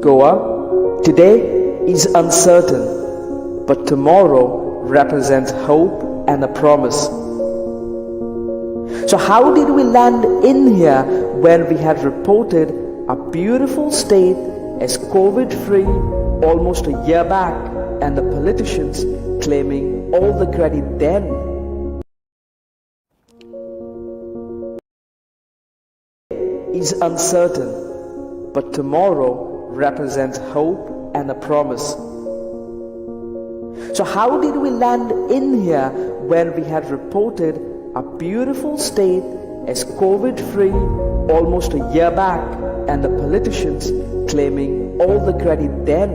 Goa today is uncertain, but tomorrow represents hope and a promise. So how did we land in here when we had reported a beautiful state as COVID-free almost a year back, and the politicians claiming all the credit then? Is uncertain, but tomorrow represents hope and a promise. So how did we land in here when we had reported a beautiful state as COVID-free almost a year back, and the politicians claiming all the credit then?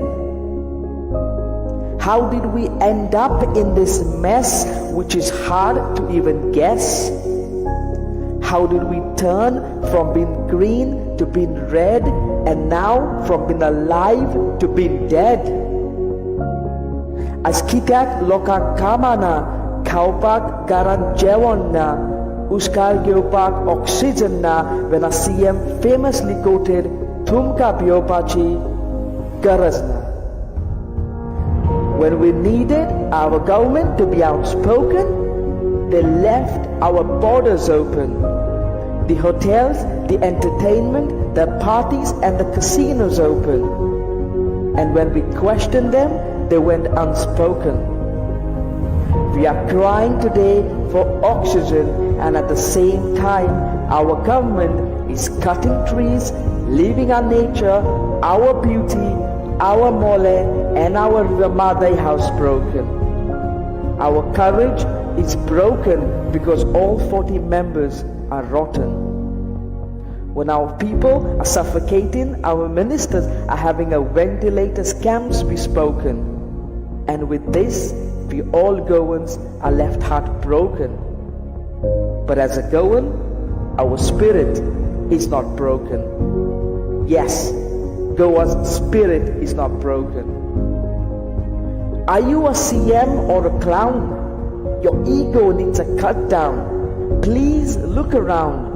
How did we end up in this mess, which is hard to even guess? How did we turn from being green to being red, and now from being alive to being dead? As कित्याक लोकांक कामां ना, खावपाक घरांत जेवण ना, हुस्कार घेवपाक oxygen ना, when a CM famously quoted, तुमकां भियोवपाची गरज ना. When we needed our government to be outspoken, they left our borders open. The hotels, the entertainment, the parties and the casinos open. And when we questioned them, they went unspoken. We are crying today for oxygen, and at the same time our government is cutting trees, leaving our nature, our beauty, our Mollem and our River Mhadei house broken. Our courage is broken because all 40 members are rotten. When our people are suffocating, our ministers are having a ventilator scams be spoken. And with this, we all Goans are left heartbroken. But as a Goan, our spirit is not broken. Yes, Goa's spirit is not broken. Are you a CM or a clown? Your ego needs a cut down. Please look around.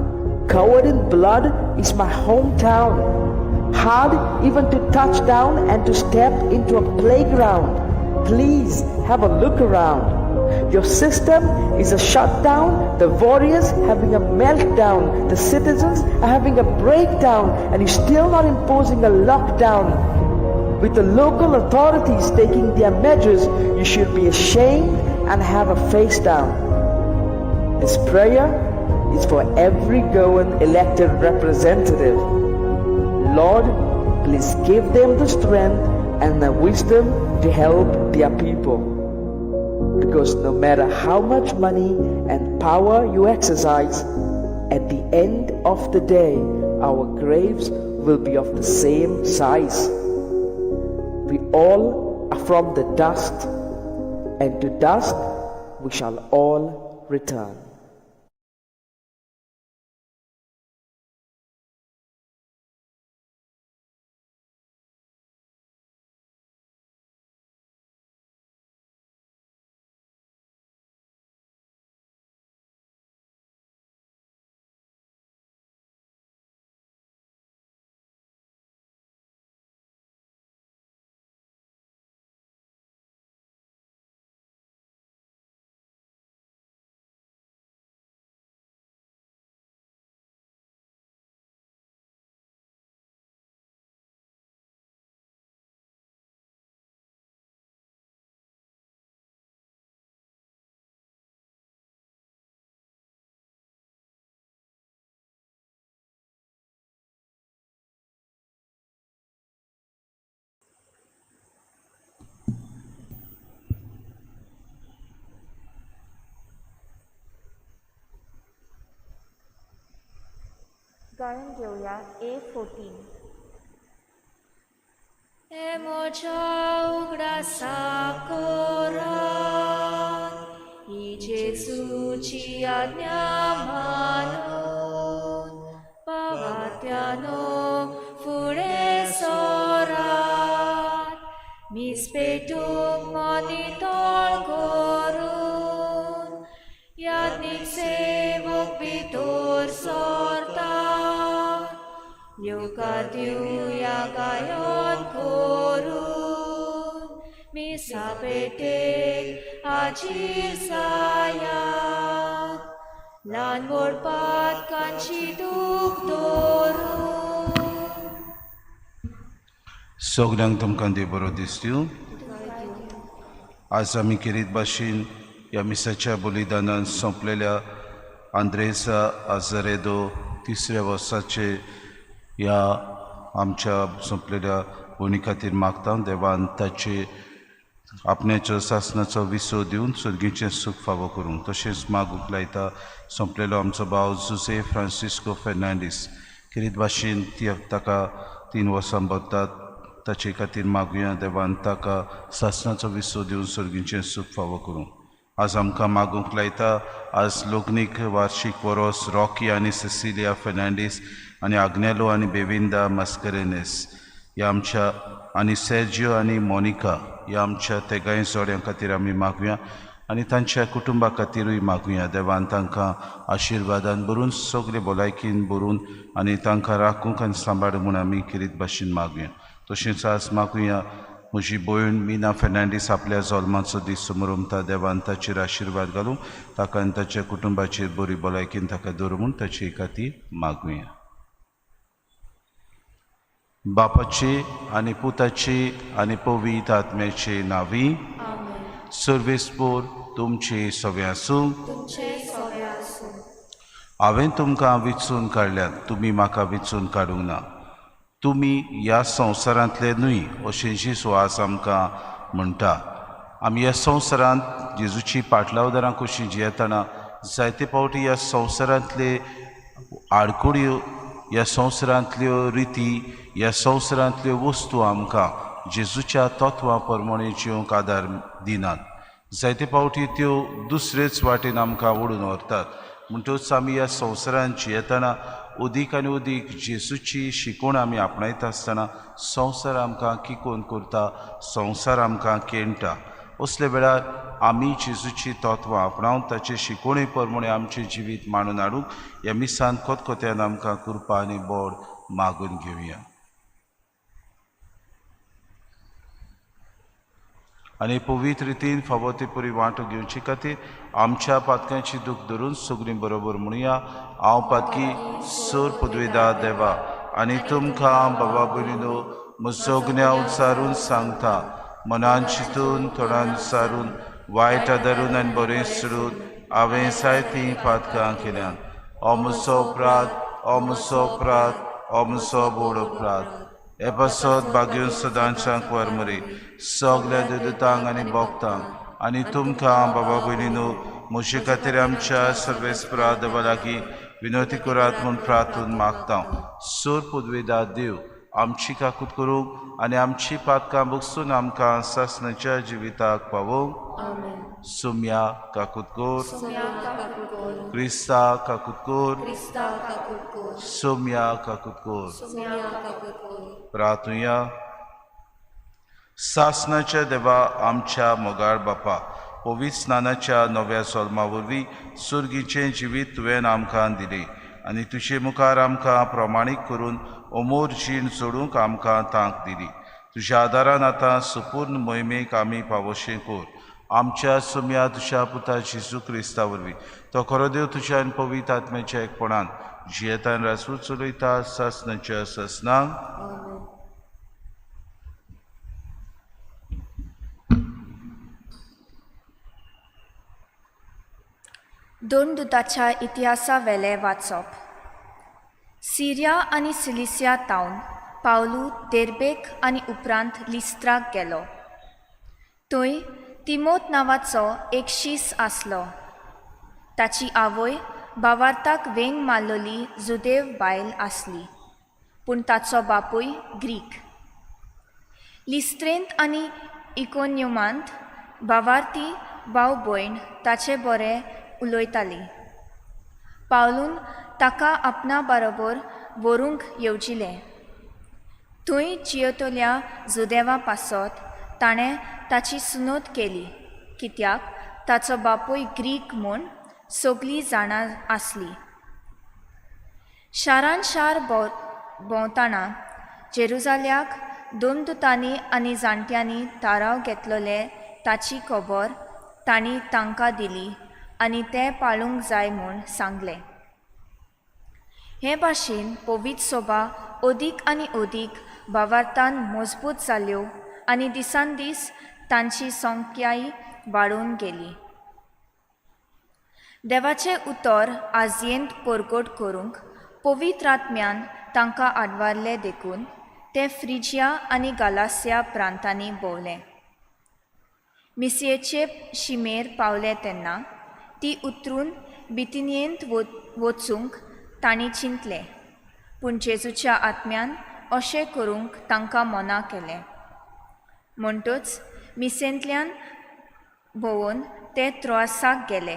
Covered in blood is my hometown. Hard even to touch down and to step into a playground. Please have a look around. Your system is a shutdown, the warriors having a meltdown, the citizens are having a breakdown, and you're still not imposing a lockdown. With the local authorities taking their measures, you should be ashamed and have a face down. This prayer is for every Goan elected representative. Lord, please give them the strength and the wisdom to help their people. Because no matter how much money and power you exercise, at the end of the day, our graves will be of the same size. We all are from the dust, and to dust we shall all return. गायन घेवया A14. म्हज्या उगडासा कोरात ही जेजूची आज्ञा मानून पावात्यानो फुडें सोरात मीस पेटूंक मनितोळ करून याज्ञीक सेवक भितर सरता. येवकार दिवया गायन करून मिसा पेटेक हाजीर जायात ल्हान व्हड पातकांची दूख दवरून. सगल्यांक तुमकां देव बरो दीस दिवं. आज आमी खेरीत भाशेन ह्या मिसाच्या बलिदानान सोंपलेल्या आंद्रेसा आझरेदो तिसऱ्या वर्साचे ह्या आमच्या सोंपलेल्या भयणी खातीर मागता. देवान ताचे आपण्याचो सासनाचो विसो दिवन सुर्गीचें सूख फावो करूंक. तशेंच मागूंक लायता सोंपलेलो आमचो भाव जुसे फ्रांसिस्को फेर्नांडीस खेरीत भाशेन ती ताका 3 वर्सां भरतात ताचे खातीर मागुया. देवान ताका सासनाचो विसो दिवन सुर्गीचें सूख फावो करूंक. आज आमकां मागूंक लायता आज लोगनीक वार्षीक वरोस रॉकी आनी सिसिलिया फेर्नांडीस आनी आग्नेलो आनी बेविंदा मास्करेनेस ह्या आमच्या आनी सेर्जियो आनी मोनिका ह्या आमच्या तेगांय जोड्यां खातीर आमी मागुया आनी तांच्या कुटुंबा खातीरूय मागुया. देवान तांकां आशिर्वादान भरून सगळे भलायकीन भरून आनी तांकां राखूंक आनी सांबाळूंक म्हूण आमी खेरीत भाशेन मागुया. तशेंच आज मागुया म्हजी भयण मीना फेर्नांडीस आपल्या जल्माचो दीस समरमता. देवान ताचेर आशिर्वाद घालूं ताका आनी ताच्या कुटुंबाचेर बरी भलायकीन ताका दवरूं म्हूण ताचे खातीर मागुया. बापाचे आनी पुताचे आनी पवित्र आत्म्याचे नांवी. सर्वेस्पोर तुमचे सगळे आसूं. हांवें तुमकां विचून काडल्यात, तुमी म्हाका विचून काडूंक ना. तुमी ह्या संवसारांतले न्हय अशें जेजू आज आमकां म्हणटा. आमी ह्या संवसारांत जेजूची पाटलावदारां कशीं जियेतना जायते फावटी ह्या संवसारांतले आडकुड्यो, ह्या संवसारांतल्यो रिती, ह्या संवसारांतल्यो वस्तू आमकां जेजूच्या तत्वां प्रमाणे जिवंक आदार दिनात. जायते फावटी त्यो दुसरेच वाटेन आमकां ओडून व्हरतात. म्हणटकच आमी ह्या संवसारांत जियेतना अदीक आनी अदीक जेजूची शिकवण आमी आपणायता आसतना संवसार आमकां किकोन करता, संवसार आमकां केणटा. असले वेळार आमी जेजूची तत्वां आपणावन ताचे शिकवणे प्रमाणे आमचें जिवीत मांडून हाडूंक ह्या मिसान खतखत्यान आमकां कृपा आनी बोड मागून घेवया. आनी पवित्र रितीन फावो ते परी वांटो घेवचे खातीर आमच्या पातकांची दूख धरून सगळीं बरोबर म्हणुया. हांव पातकी सोर पदवेदा देवा आनी तुमकां बाबा भयणीनो म्हजो गुन्यांव उच्चारून सांगता. मनान चिंतून तोंडान सारून वायट आदारून आनी बरें सोडून हांवें जायतीं पातकां केल्यात. हो म्हजो अपराध, हो म्हजो अपराध, हो म्हजो व्हड अपराध. हे पासत भाग्यो सदांच्या वर मरे सगल्या दुदतांक आनी भोगतांक आनी तुमकां बाबा भयणीनो म्हजे खातीर आमच्या सर्वेस्परा देवा लागीं विनवती करात म्हूण प्रार्थून मागता. सोर पदवेदा देव आमची काकूत करूंक आनी आमची पातकां बगसून आमकां सासणाच्या जिविताक पावोवंक. सुम्या काकूत कोर, क्रिस्ता काकूत कोर, सोम्या काकूत कोर. प्रार्थुया. सासणाच्या देवा आमच्या मोगाळ बापा, पवित्र स्नानाच्या नव्या सोल्मा वरवीं सुर्गीचें जिवीत तुवें आमकां दिलें आनी तुजे मुखार आमकां प्रमाणीक करून अमोर जीण जोडूंक आमकां तांक दिली. तुज्या आदारान आतां सुपूर्ण मोहिमेक आमी पावोशें कोर. आमच्या सुम्या तुज्या पुता जेजू क्रिस्ता वरवीं तो खरो देव तुज्या आनी पवित्र आत्म्याच्या एकपणान जियेतान रासू चलयता सासणाच्या सासणाक. दोन दुताच्या इतिहासा वेलें वाचप. सिरिया आनी सिलिसिया तावन पावलू देर्बेक आनी उपरांत लिस्त्राक गेलो. थंय तिमोत नांवाचो एक शीस आसलो. ताची आवय भावार्थाक वेंग मारलेली जुदेव बायल आसली, पूण ताचो बापूय ग्रीक. लिस्त्रेंत आनी इकोनियमांत भावार्थी भाव भयण ताचे बरें उलयताली. पावलून ताका आपणा बरोबर व्हरूंक येवजिलें. थंय जियेतल्या जुदेवा पासत ताणें ताची सुनोत केली, कित्याक ताचो बापूय ग्रीक म्हूण सगळीं जाणां आसलीं. शारान शार भोंवतना जेरुजाल्याक दोमदुतांनी आनी जाणट्यांनी थाराव घेतलेले ताची खबर तांणी तांकां दिली आनी तें पाळूंक जाय म्हूण सांगलें. हे भाशेन पवित्र सोबा अदीक आनी अदीक भावार्थान मजबूत जाल्यो आनी दिसान दीस तांची संख्याय वाडून गेली. देवाचें उतर आजयेंत परगट करूंक पवित्र आत्म्यान तांकां आडवारले देखून ते फ्रिजिया आनी गालासिया प्रांतांनी भोंवले. मिसयेचे शिमेर पावले तेन्ना ती उतरून बितिनियेंत वचूंक तांणी चिंतलें, पूण जेजूच्या आत्म्यान अशें करूंक तांकां मना केलें. म्हणटच मिसेंतल्यान भोंवून ते त्रोआसाक गेले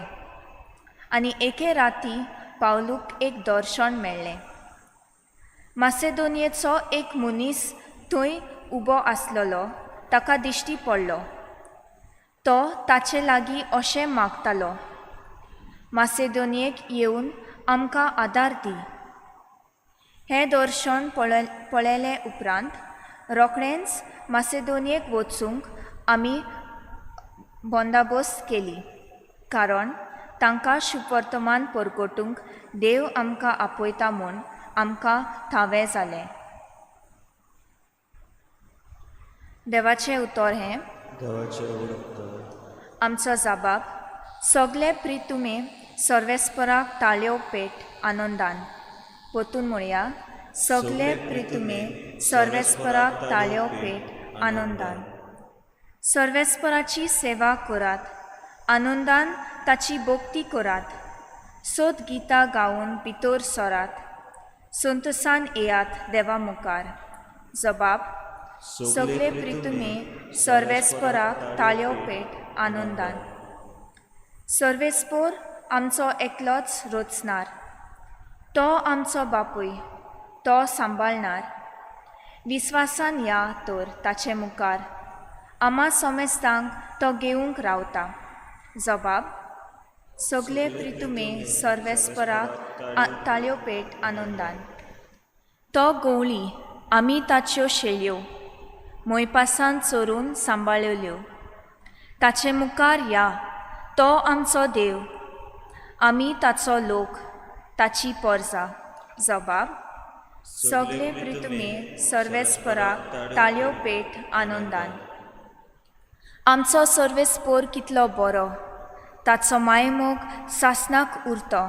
आनी एके राती पावलूक एक दर्शन मेळ्ळें. मासेदोनियेचो एक मनीस थंय उबो आसलेलो ताका दिश्टी पडलो. तो ताचे लागीं अशें मागतालो, मासेदोनियेक येवन आमकां आदार दी. हें दर्शन पळयले उपरांत रोखडेंच मासेदोनियेक वचूंक आमी बंदाबस्त केली, कारण तांकां शुभवर्तमान परगटूंक देव आमकां आपयता म्हूण आमकां थावें जालें. देवाचें उतर हें. आमचो जबाब सगळे प्रितुमे सर्वेस्पराक ताळयो पेट आनंदान. परतून म्हणया, सगळे प्रितुमे सर्वेस्पराक ताळयो पेट आनंदान. सर्वेस्पराची सेवा करात, आनंदान ताची भक्ती करात, सोद गितां गावन भितर सरात, संतोसान येयात देवा मुखार. जबाब सगळे प्रितुमे सर्वेस्पराक ताळयो पेट आनंदान. सर्वेस्पोर आमचो एकलोच रचणार, तो आमचो बापूय, तो सांबाळणार. विस्वासान या तर ताचे मुखार, आमा सोमेस्तांक तो घेवंक रावता. जबाब सगळे प्रितुमे सर्वेस्पराक ताळयो पेट आनंदान. तो गवळी, आमी ताच्यो शेळयो मोयपासान चोरून सांबाळ्ळ्यो. ताचे मुखार या, तो आमचो देव, आमी ताचो लोक, ताची पोरजा. जबाब सगळे प्रितुमे सर्वेस्पराक ताळयो पेट आनंदान. आमचो सर्वेस्पोर कितलो बरो, ताचो मायमोग सासनाक उरतो.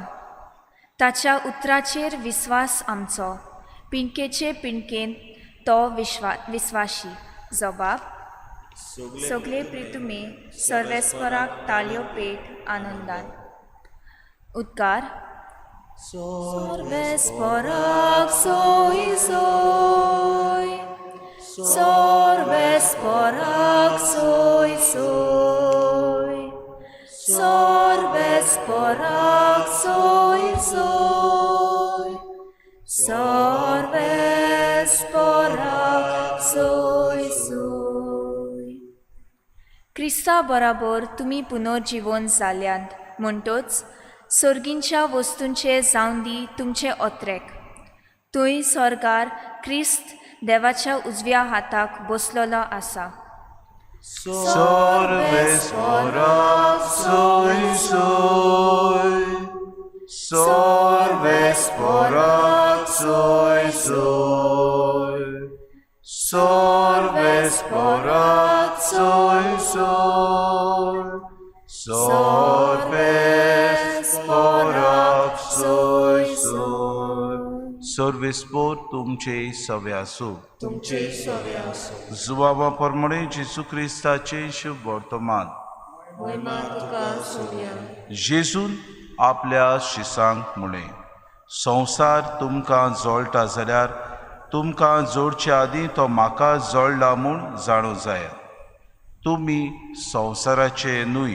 ताच्या उतराचेर विस्वास आमचो, पिंडकेचे पिंडकेंत तो विस्वाशी. जबाब सगळे प्रितुमे सर्वेस्पराक ताळयो पेट आनंदान. उद्गार सर्वेस्पराक सोय सोय, सर्वेस्पराक सोय सोय, सर्वेस्पराक सोय सोय, सर्वेस्पराक सोय सोय. क्रिस्ता बराबर तुमी पुनर्जिवन जाल्यांत म्हणटच सर्गींच्या वस्तूंचे जावन दी तुमचे ओत्रेक. थंय स्वर्गार क्रिस्त देवाच्या उजव्या हाताक बसलेलो आसा. सर्वेस्पराक सोय सोय, सर्वेस्पराक सोय सोय, सर्वेस्पराक सोय सोय, सर्वेस्पराक सोय सोय. सर्वेस्पोर तुमचे सवे आसूं. तुमचे सवे आसूं. जुवाबा प्रमाणे जेजू क्रिस्ताचें शुभ वर्तमान. मोहिमा तुका सोम्या. जेजून आपल्या शिसांक म्हळें, संवसार तुमकां जळटा जाल्यार तुमकां जोडचे आदीं तो म्हाका जळ्ळा म्हूण जाणू जायात. तुमी संवसाराचे न्हय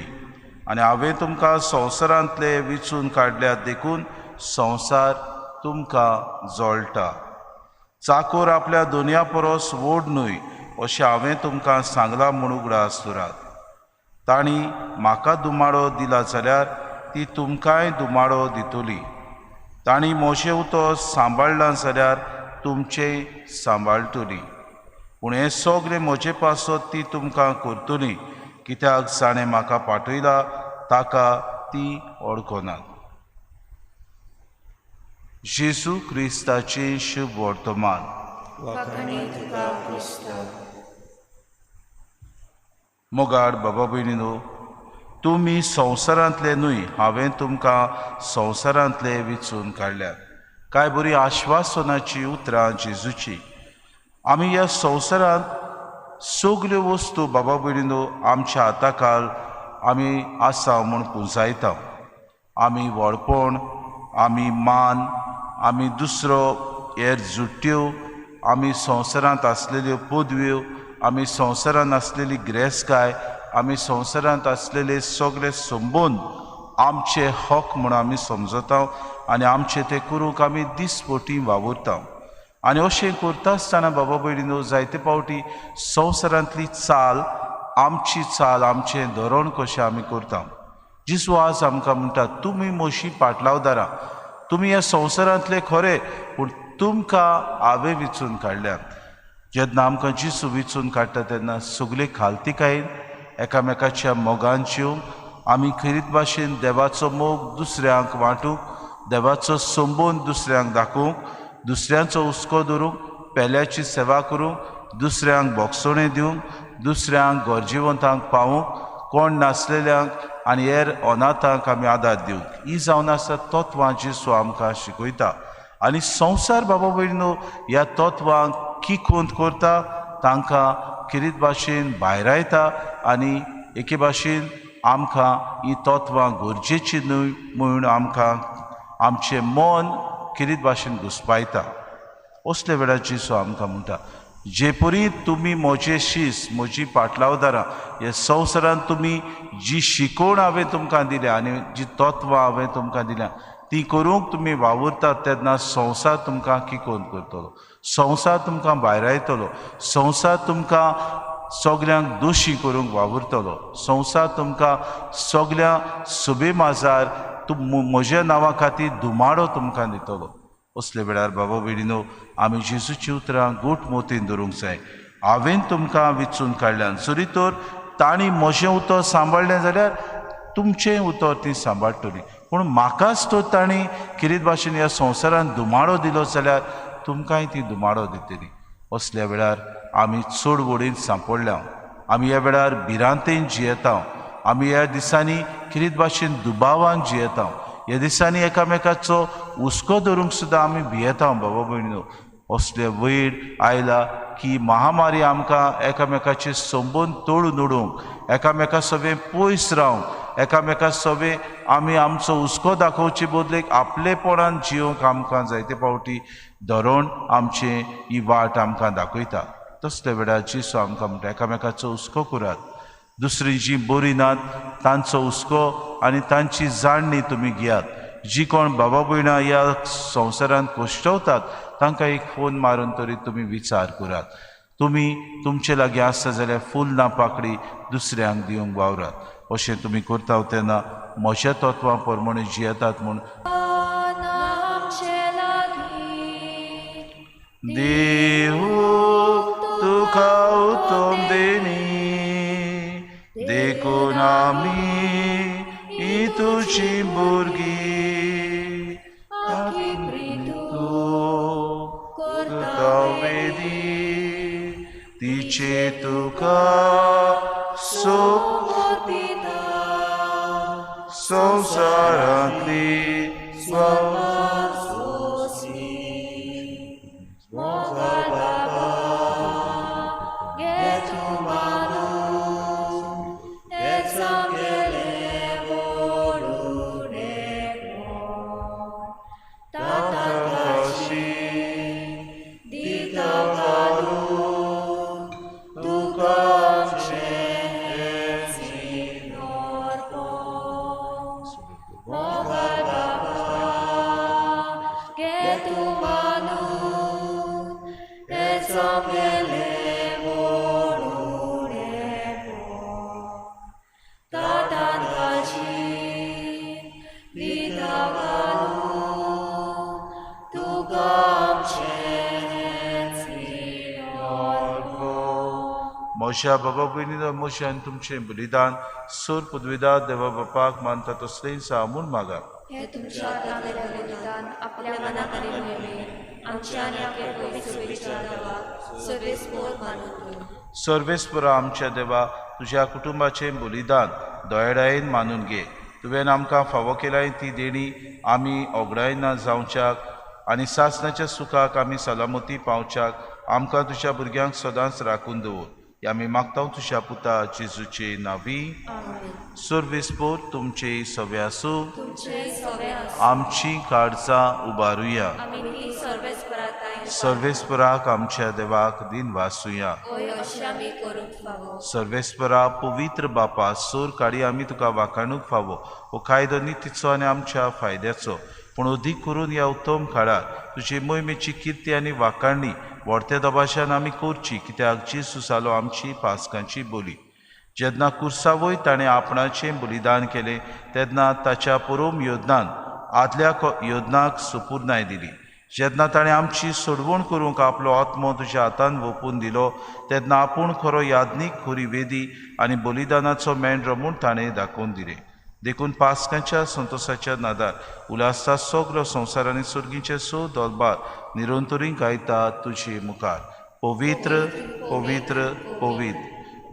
आनी हांवें तुमकां संवसारांतले विचून काडल्यात देखून संवसार तुमकां जळटा. चाकोर आपल्या दोनया परस व्हड न्हय अशें हांवें तुमकां सांगलां म्हूण उगडास दवरात. तांणी म्हाका दुमाडो दिला जाल्यार ती तुमकांय दुमाडो दितली. तांणी म्हजें उतर सांबाळ्ळां जाल्यार तुमचें सांबाळटली. पूण हें सगळें म्हजे पासत ती तुमकां करतली, कित्याक जाणें म्हाका पाठयला ताका ती वळखनात. जेजू क्रिस्ताचें शुभ वर्तमान. मोगाड बाबा भयणीनो, तुमी संवसारांतले न्हय, हांवें तुमकां संवसारांतले विचून काडल्यात. कांय बरी आश्वासनाची उतरां जेजूची. आमी ह्या संवसारांत सगल्यो वस्तू बाबा भयणीनो आमच्या हाताखाल आमी आसा म्हूण पुंजायता. आमी व्हडपण, आमी मान, आमी दुसरो हेर जुट्ट्यो, आमी संवसारांत आसलेल्यो पदव्यो, आमी संवसारांत आसलेली गिरेस्तकाय, आमी संवसारांत आसलेले सगळे संबंद आमचे हक म्हूण आमी समजता आनी आमचे ते करूंक आमी दिसपटी वावुरता. आनी अशें करता आसतना बाबा भयणीनो जायते फावटी संवसारांतली चाल आमची चाल, आमचें धोरण कशें आमी करता. जेजू आज आमकां म्हणटा, तुमी म्हशी पाटलावदारां, तुमी ह्या संवसारांतले खरे, पूण तुमकां हांवें विचून काडल्यात. जेन्ना आमकां जेजू विचून काडटा तेन्ना सगळे खालतिकायेन एकामेकाच्या मोगान जिवंक आमी खेरीत भाशेन देवाचो मोग दुसऱ्यांक वांटूंक, देवाचो संबंद दुसऱ्यांक दाखोवंक, दुसऱ्यांचो हुस्को धरूंक, पेल्याची सेवा करूंक, दुसऱ्यांक बोगसणें दिवंक, दुसऱ्यांक गरजेवंतांक पावूंक, कोण नासलेल्यांक आनी हेर अनाथांक आमी आदार दिवंक. ही जावन आसा तत्वां जेजू आमकां शिकयता. आनी संवसार बाबा भयणीनो ह्या तत्वांक किकोंत करता, तांकां खेरीत भाशेन भायरायता आनी एके भाशेन आमकां ही तत्वां गरजेची न्हय म्हूण आमकां आमचें मन खेरीत भाशेन घुस्पायता. असल्या वेळार जेजू आमकां म्हणटा, जे परी तुमी म्हजे शीस, म्हजी पाटलावदारां, ह्या संवसारांत तुमी जी शिकवण हांवें तुमकां दिल्या आनी जी तत्वां हांवें तुमकां दिल्या ती करूंक तुमी वावुरतात तेन्ना संवसार तुमकां किकोंत करतलो, संवसार तुमकां भायरायतलो, संवसार तुमकां सगल्यांक दोशी करूंक वावुरतलो, संवसार तुमकां सगल्या सुबे माजार म्हज्या नांवा खातीर धुमाडो तुमकां दितलो. असले वेळार बाबा भयणीनो आमी जेजूची उतरां गोट मोतीन धरूंक जाय. हांवें तुमकां विचून काडल्यान, जरी तर तांणी म्हजें उतर सांबाळ्ळें जाल्यार तुमचें उतर ती सांबाळटली, पूण म्हाकाच तर तांणी खेरीत भाशेन ह्या संवसारांत धुमाडो दिलो जाल्यार तुमकांय ती धुमाडो दितली. असल्या वेळार आमी चड वडीन सांपडल्या, आमी ह्या वेळार भिरांतेन जियेता, आमी ह्या दिसांनी खेरीत भाशेन दुबावान जियेता, ह्या दिसांनी एकामेकाचो हुस्को धरूंक सुद्दां आमी भियेता. बाबा भयणीनो असले वयर आयला की महामारी आमकां एकामेकाचे संबंद तोडून उडोवंक, एकामेका सगळें पयस रावंक, एकामेका सगळें आमी आमचो हुस्को दाखोवचे बदलेक आपलेपणान जिवंक आमकां जायते फावटी धोरण आमचें ही वाट आमकां दाखयता. तसल्या वेळार जेजू आमकां म्हणटा, एकामेकाचो हुस्को करात, दुसरी जी बरी नात तांचो हुस्को आनी तांची जाणणी तुमी घेयात. जी कोण बाबा भयणां ह्या संवसारांत कश्टवतात तांकां एक फोन मारून तरी तुमी विचार करात. तुमी तुमचे लागीं आसता जाल्यार फूल ना पाकळी दुसऱ्यांक दिवंक वावरात. अशें तुमी करता तेन्ना म्हज्या तत्वां प्रमाणे जियेतात म्हूण देवू तुका उत्तम देणी, देखून आमी ही तुजी भुरगीं करता वेदी तिचे तुका सोंपिता संवसारांतली Get म्हज्या बाबा भयणीनो म्हजें आनी तुमचें बलिदान सोर पुदविदा देवा बापाक मानता तसलें जावं म्हूण मागात. हे तुमच्या हातांतलें बलिदान आपल्या मनाक आनी मोहिमेन आमच्या आनी आपल्या पवित्र सभेच्या देवाक सर्वेस्पोर मानून घेवं. सर्वेस्परा आमच्या देवा, तुज्या कुटुंबाचें बलिदान दयाळायेन मानून घे. तुवें आमकां फावो केलाय ती देणी आमी ओगडायना जावच्याक आनी सासणाच्या सुखाक आमी सलामती पावच्याक आमकां तुज्या भुरग्यांक सदांच राखून दवर. हे आमी मागता तुज्या पुता जेजूचे नांवी. सर्वेस्पोर तुमचे सवे आसूं. आमची काळजां उबारुया. सर्वेस्पराक आमच्या देवाक दिन वासुया. सर्वेस्परा पवित्र बापा, सोर काडी आमी तुका वाखाणूंक फावो. हो कायदो नितीचो आनी आमच्या फायद्याचो, पूण अदीक करून ह्या उत्तम काळार तुजी मोहिमेची किर्ती आनी वाखाणणी व्हडत्या दबाशान आमी करची, कित्याक जेजू जालो आमची पासकांची बोली. जेन्ना कुर्सावय ताणें आपणाचें बलिदान केलें तेन्ना ताच्या परम योदनान आदल्या योदनाक सुपूर्णाय दिली. जेन्ना ताणें आमची सोडवण करूंक आपलो आत्मो तुज्या हातान वोपून दिलो तेन्ना आपूण खरो याज्ञीक, खरी वेदी आनी बलिदानाचो मेंढरो म्हूण ताणें दाखोवन दिलें. देखून पासकांच्या संतोसाच्या नादार उल्हासता सगलो संवसार आनी सुर्गीचे सो दलबार निरंतरी गायता तुजे मुखार. पवित्र पवित्र पवित्र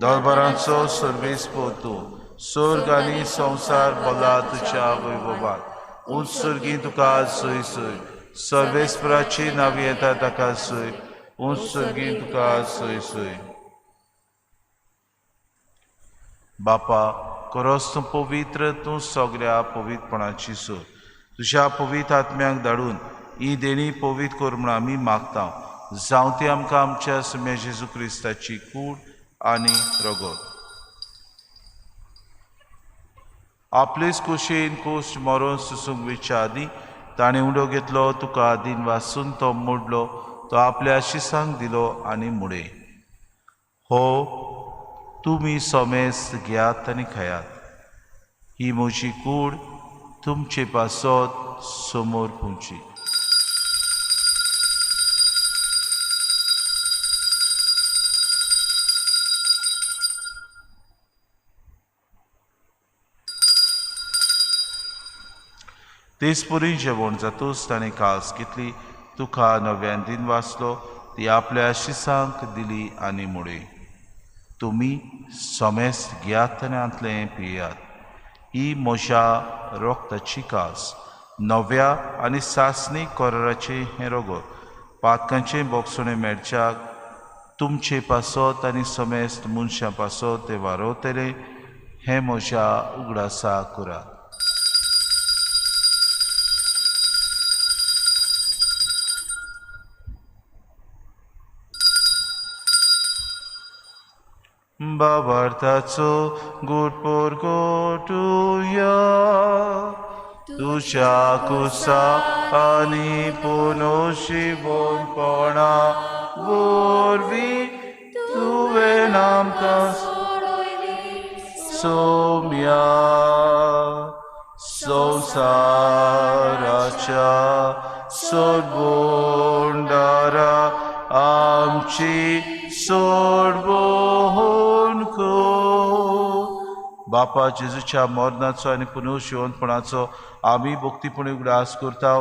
दलबारांचो सर्वेस्पोर तूं, स्वर्ग आनी संवसार भरला तुज्या वैभवान. उंच सुर्गी तुका सोय सोय, सर्वेस्पराची नांवी येता ताका सोय, उंच सुर्गी तुका सोय सोय. बापा, खरोच तूं पवित्र, तूं सगळ्या पवित्रपणाची सोर. तुज्या पवित्र आत्म्याक धाडून ही देणी पवित्र कर म्हूण आमी मागता. जावं ती आमकां आमच्या सुम्या जेजू क्रिस्ताची कूड आनी रगत. आपलेच कुशीन कोश्ट मरोन सुसूंक वयच्या आदीं ताणें उडो घेतलो, तुका आदीन वासून तो मोडलो, तो आपल्या शिसांक दिलो आनी मुडे, हो तुमी सोमेस घेयात आनी खायात, ही म्हजी कूड तुमचे पासत समोर पुंची. तेच पुरी जेवण जातूच ताणें कास घेतली, तुका नव्यान दिन वाचलो, ती आपल्या शिसांक दिली आनी मुडे, तुमी समेस्त घेयात आनी हांतलें पियात, ही म्हज्या रोगताची कास, नव्या आनी सासणी कराराचें हें रगत, पातकांचें बोगसणें मेळच्याक तुमचे पासत आनी समेस्त मनशां पासत तें वारवतलें, हें म्हज्या उगडासा करात. बाबार्थाचो गुडपोर गोटुया, तुज्या कुसा आनी पुनोशिवोनपणा वरवीं तुवें आमकां सोम्या. संवसाराच्या सोडवणदारा आमची सोडवण कर. बापा, जेजूच्या मरणाचो आनी पुनर्जिवनपणाचो आमी भक्तीपणी उगडास करता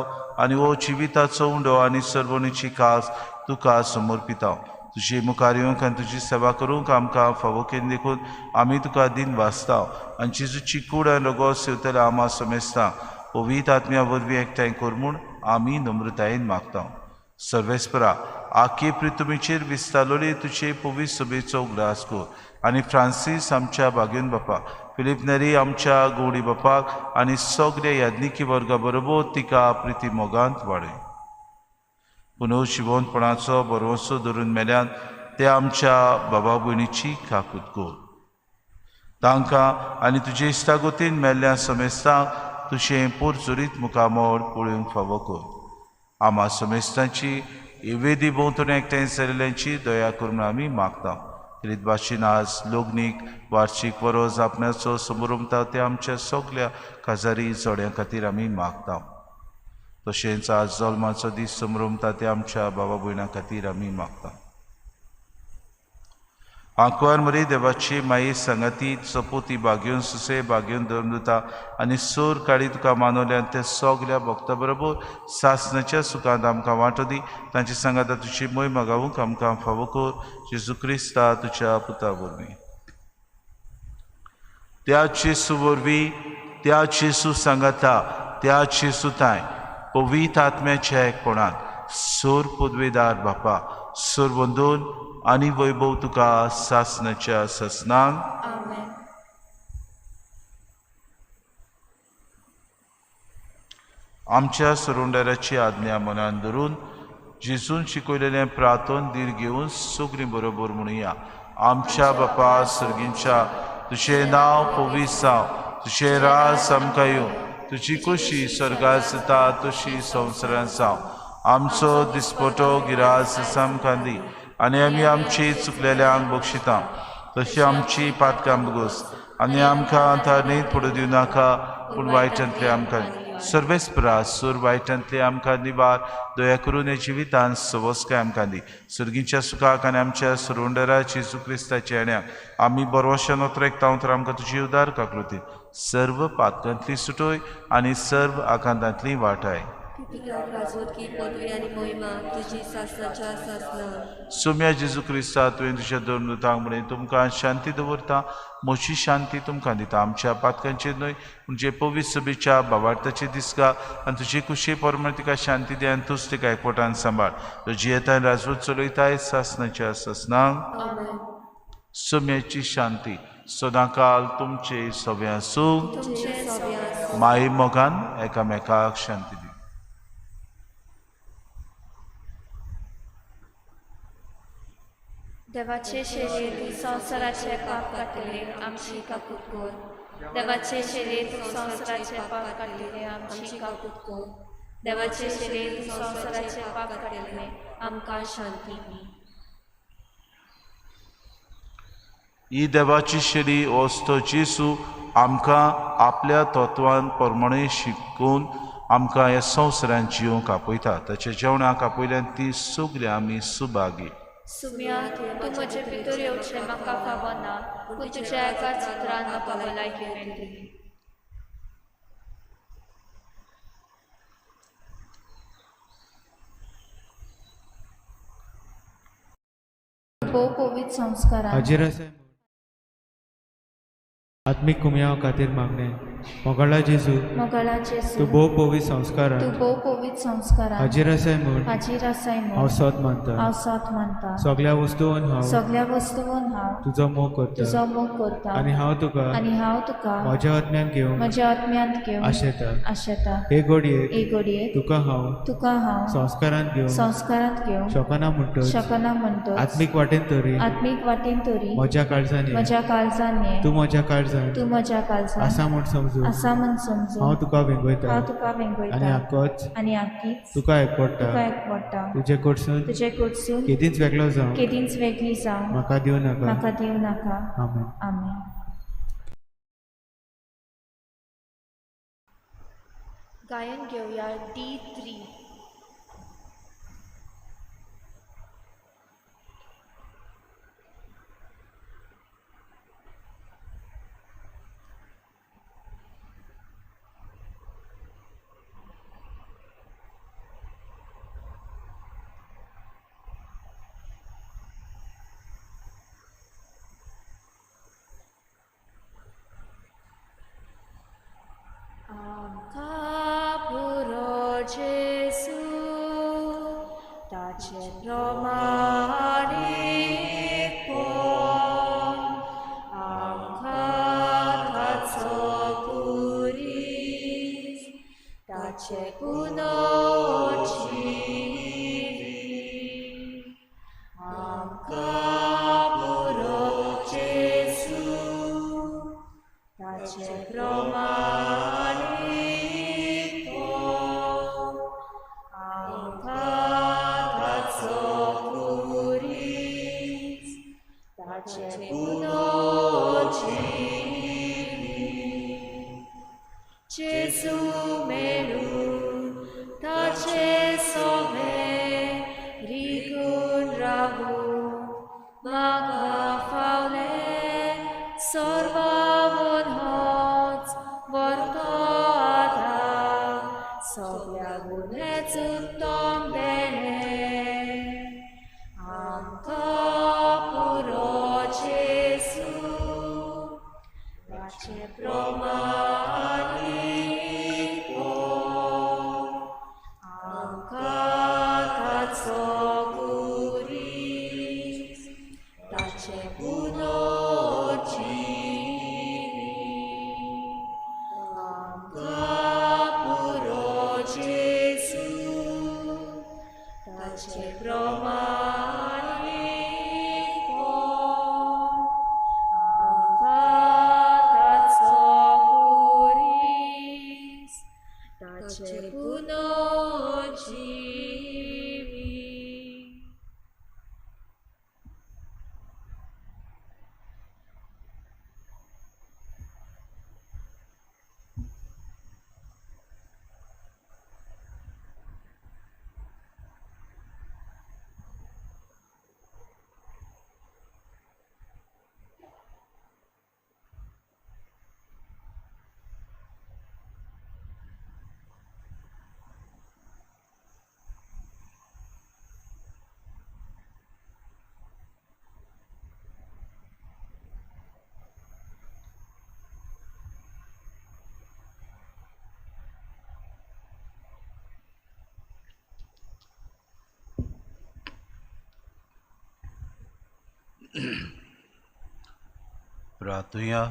आनी हो जिविताचो उंडो आनी सर्वणीची कास तुका समर्पिता. तुजे मुखार येवंक आनी तुजी सेवा करूंक आमकां फावो केली देखून आमी तुका दिन वाचता आनी जेजूची कूड आनी रगत सेवतल्या आमा समेस्ता पवित्र आत्म्या वरवीं एकठांय कर म्हूण आमी नम्रतायेन मागता. सर्वेस्परा, आखे पृथ्वीचेर विस्तारलोले तुजे पवित्र सभेचो उगडास कर आनी फ्रांसीस आमच्या भाग्योन बापा, फिलीप नेरी आमच्या गौडी बापाक आनी सगळ्या याज्ञिकी वर्गा बरोबर तिका प्रिती मोगांत वाडय. पुनर्जिवनपणाचो भरवंसो धरून मेल्यान ते आमच्या बाबा भयणीची काकूत कर. तांकां आनी तुजे इश्टागतीन मेल्ल्या समेस्तांक तुजें पोरचुरीत मुखामळ पळोवंक फावो कर. आमा समेस्तांची वेदी भोंवतणी एकठांय जाल्ल्यांची दया करून आमी मागता. रीत भाशेन आज लोगनीक वार्षीक वरोज आपणाचो समोरमता ते आमच्या सगल्या काजारी जोड्यां खातीर आमी मागता. तशेंच आज जल्माचो दीस समरमता ते आमच्या बाबा भयणां खातीर आमी मागता. आंकवार मरी देवाची माई सांगाती सपोती बागेवन सुसे बागेवन धर्मदुता आनी सोर काळी तुका मानवल्यान ते सगल्या भक्ता बरोबर सासणाच्या सुखांत आमकां वांटो दी. तांची सांगाता तुजी मोहिमा गावूंक आमकां फावो कर, जेजू क्रिस्ता तुज्या पुता वरवीं. त्या जेजू वरवीं, त्या जेजू सांगाता, त्या जेजू तांय पवित्र आत्म्याच्या एकपणांत सोर पदवेदार बापा सोर बंदून आनी वैभव तुका सासणाच्या सासणांक. आमेन. आमच्या सरुंडाराची आज्ञा मनान धरून जेजून शिकयलेलें प्रार्थन धीर घेवन सगळीं बरोबर म्हणुया. आमच्या बापा सर्गींच्या, तुजें नांव पवित्र जावं, तुजें राज आमकां येवं, तुजी खोशी स्वर्गार जाता तशी संवसारांत जावं. आमचो दिसपटो गिरास आमकां दी आनी आमी आमची चुकलेल्यांक बक्षिता तशी आमची पातकां बगोस आनी आमकां तारणीत पडूं दिवं नाका, पूण वायटांतले आमकां सर्वेस्परा सूर वायटांतले आमकां निवार. दया करून ह्या जिवितान सवस्काय आमकां दी. सर्गीच्या सुखाक आनी आमच्या सरुंडरा जेजू क्रिस्ताच्या येण्याक आमी बरवशान ओतरेकता तर आमकां तुजी उदार काकृती सर्व पातकांतली सुटोय आनी सर्व आकांतांतली वाटाय. सोम्या जेजू क्रिस्ता, तुवें तुज्या धर्मदूतांक म्हणलें, तुमकां शांती दवरता, म्हजी शांती तुमकां दिता. आमच्या पातकांचेर न्हय म्हणजे पवित्र सभेच्या बाबार्थाची दिसका आनी तुजी कुशी प्रमाण तिका शांती दी आनी तूच तिका एकवटान सांबाळ. तो जियेता राजवट चलयताय सासणाच्या सासणांक. सोम्याची शांती सदांकाल तुमचे सगळे आसूं. माई मोगान एकामेकाक शांती दी. देवाचे शरीर संवसाराचे पाप काडटले आमची काकूत कर. देवाचे शरीर संवसाराचे पाप काडटले आमची काकूत कर. देवाचे शरीर संवसाराचे पाप काडटले आमकां शांती दी. ही देवाची शेरी वस्तो जेजू आमकां आपल्या तत्वान प्रमाणे शिकून आमकां ह्या संवसारांत जिवंक आपयता. ताच्या जेवणाक आपयल्यान ती सगळीं आमी सुभागी. सुम्या, तूं म्हजे भितर येवचें म्हाका फावना, पूण तुज्या एका चित्रान म्हाका भलायकी मेळटली. भोव पवित्र संस्कारान हाजीर आसा आत्मीक कुमयाव खातीर मागणें. मोगाळा जेजू, मोगाळा जेजू, तूं भोव पवित्र संस्कारान, तूं भोव पवित्र संस्कारान हाजीर आसाय म्हूण, हाजीर आसाय म्हूण हांव सत मानता, हांव सत मानता. सगळ्या वस्तून हांव, सगळ्या वस्तून हांव तुजो मोग करता, तुजो मोग करता आनी हांव तुका, आनी हांव तुका म्हज्या आत्म्यान घेवन, म्हज्या आत्म्यांत घेवन आशेता, आशेता. हे घडयेक, हे घडयेक तुका हांव, तुका हांव संस्कारांत घेवन, संस्कारांत घेवन शकना म्हणटच, शकना म्हणटच, आत्मीक वाटेन तरी, आत्मीक वाटेन तरी म्हज्या काळजान, म्हज्या काळजान ये, तूं म्हज्या काळजान, तूं म्हज्या काळजान आसा म्हूण समजून, आसा म्हूण समजून हांव तुका वेंगयता, हांव तुका वेंगयता आनी आकोच, आनी आकीच तुका एकवटा, तुका एकवटा. तुजे कडसून, तुजे कडसून केदींच वेगळो जावं, केदींच वेगळी जावं म्हाका दिवं नाका, म्हाका दिवं नाका. आमेन. आमेन. गायन घेवया D3. आमकां पुरो जेजू ताचे प्रमाणें पळोवन आमकां ताचो पुरीस ताचे गुणोची आमकां पुरो जेजू ताचे प्रमाणें जेजू मेळून सर्वावन होच वरतो आधार सगळ्यावून हेच उत्तम देणें आमकां पुरो जेजू ताचे प्रमाणे आमकां ताचो कुरीस ताचे पुनर्जिवीत आमकां पुरो जेजू ताचे प्रमाणे आमकां ताचो कुरीस ताचे पुनर्जिवीत. प्रार्थुया.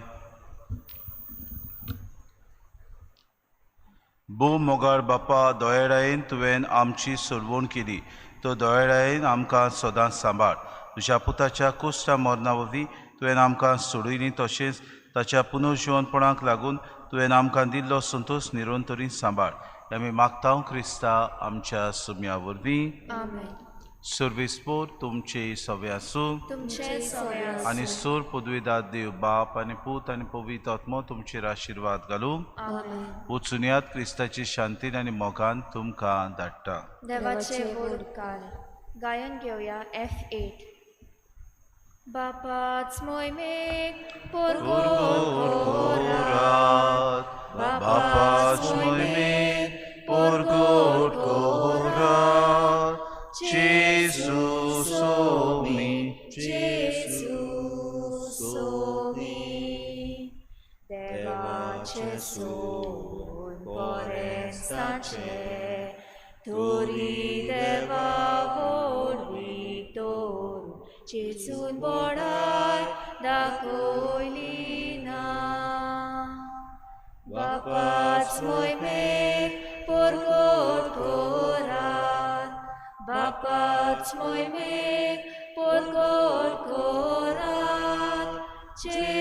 भोव मोगाळ बापा, दयाळायेन तुवें आमची सोडवण केली, तो दयाळायेन आमकां सदांच सांबाळ. तुज्या पुताच्या कुश्टा मरणा वरवीं तुवें आमकां सोडयली, तशेंच ताच्या पुनर्जिवनपणाक लागून तुवें आमकां दिल्लो संतोश निरंतरी सांबाळ. आमी मागता क्रिस्ता आमच्या सुम्या वरवीं. आमेन. सर्वेस्पोर तुमचे सवे आसूं तुमचे सवे आसूं. आनी सोर पदवीदार देव बाप आनी पूत आनी पवित्र आत्मो तुमचेर आशिर्वाद घालूं. आमेन. वचुनयात क्रिस्ताची शांतीन आनी मोगान तुमकां धाडटा. देवाचे व्हड उपकार. गायन घेवया F8. बापाच मोहिमेक पोरगोरात, बापाच मोहिमेक पोरगोट कोरात, जेजू सोमी, जेजू सोमी, देवाचे सून बरेंसाचे तोरी देवा व्हडवीक दवरून जेजून बडाय दाखयली ना. बापाच मोहिमेक परगट करात, बापाच मोहिमेक परगट करात, जेजू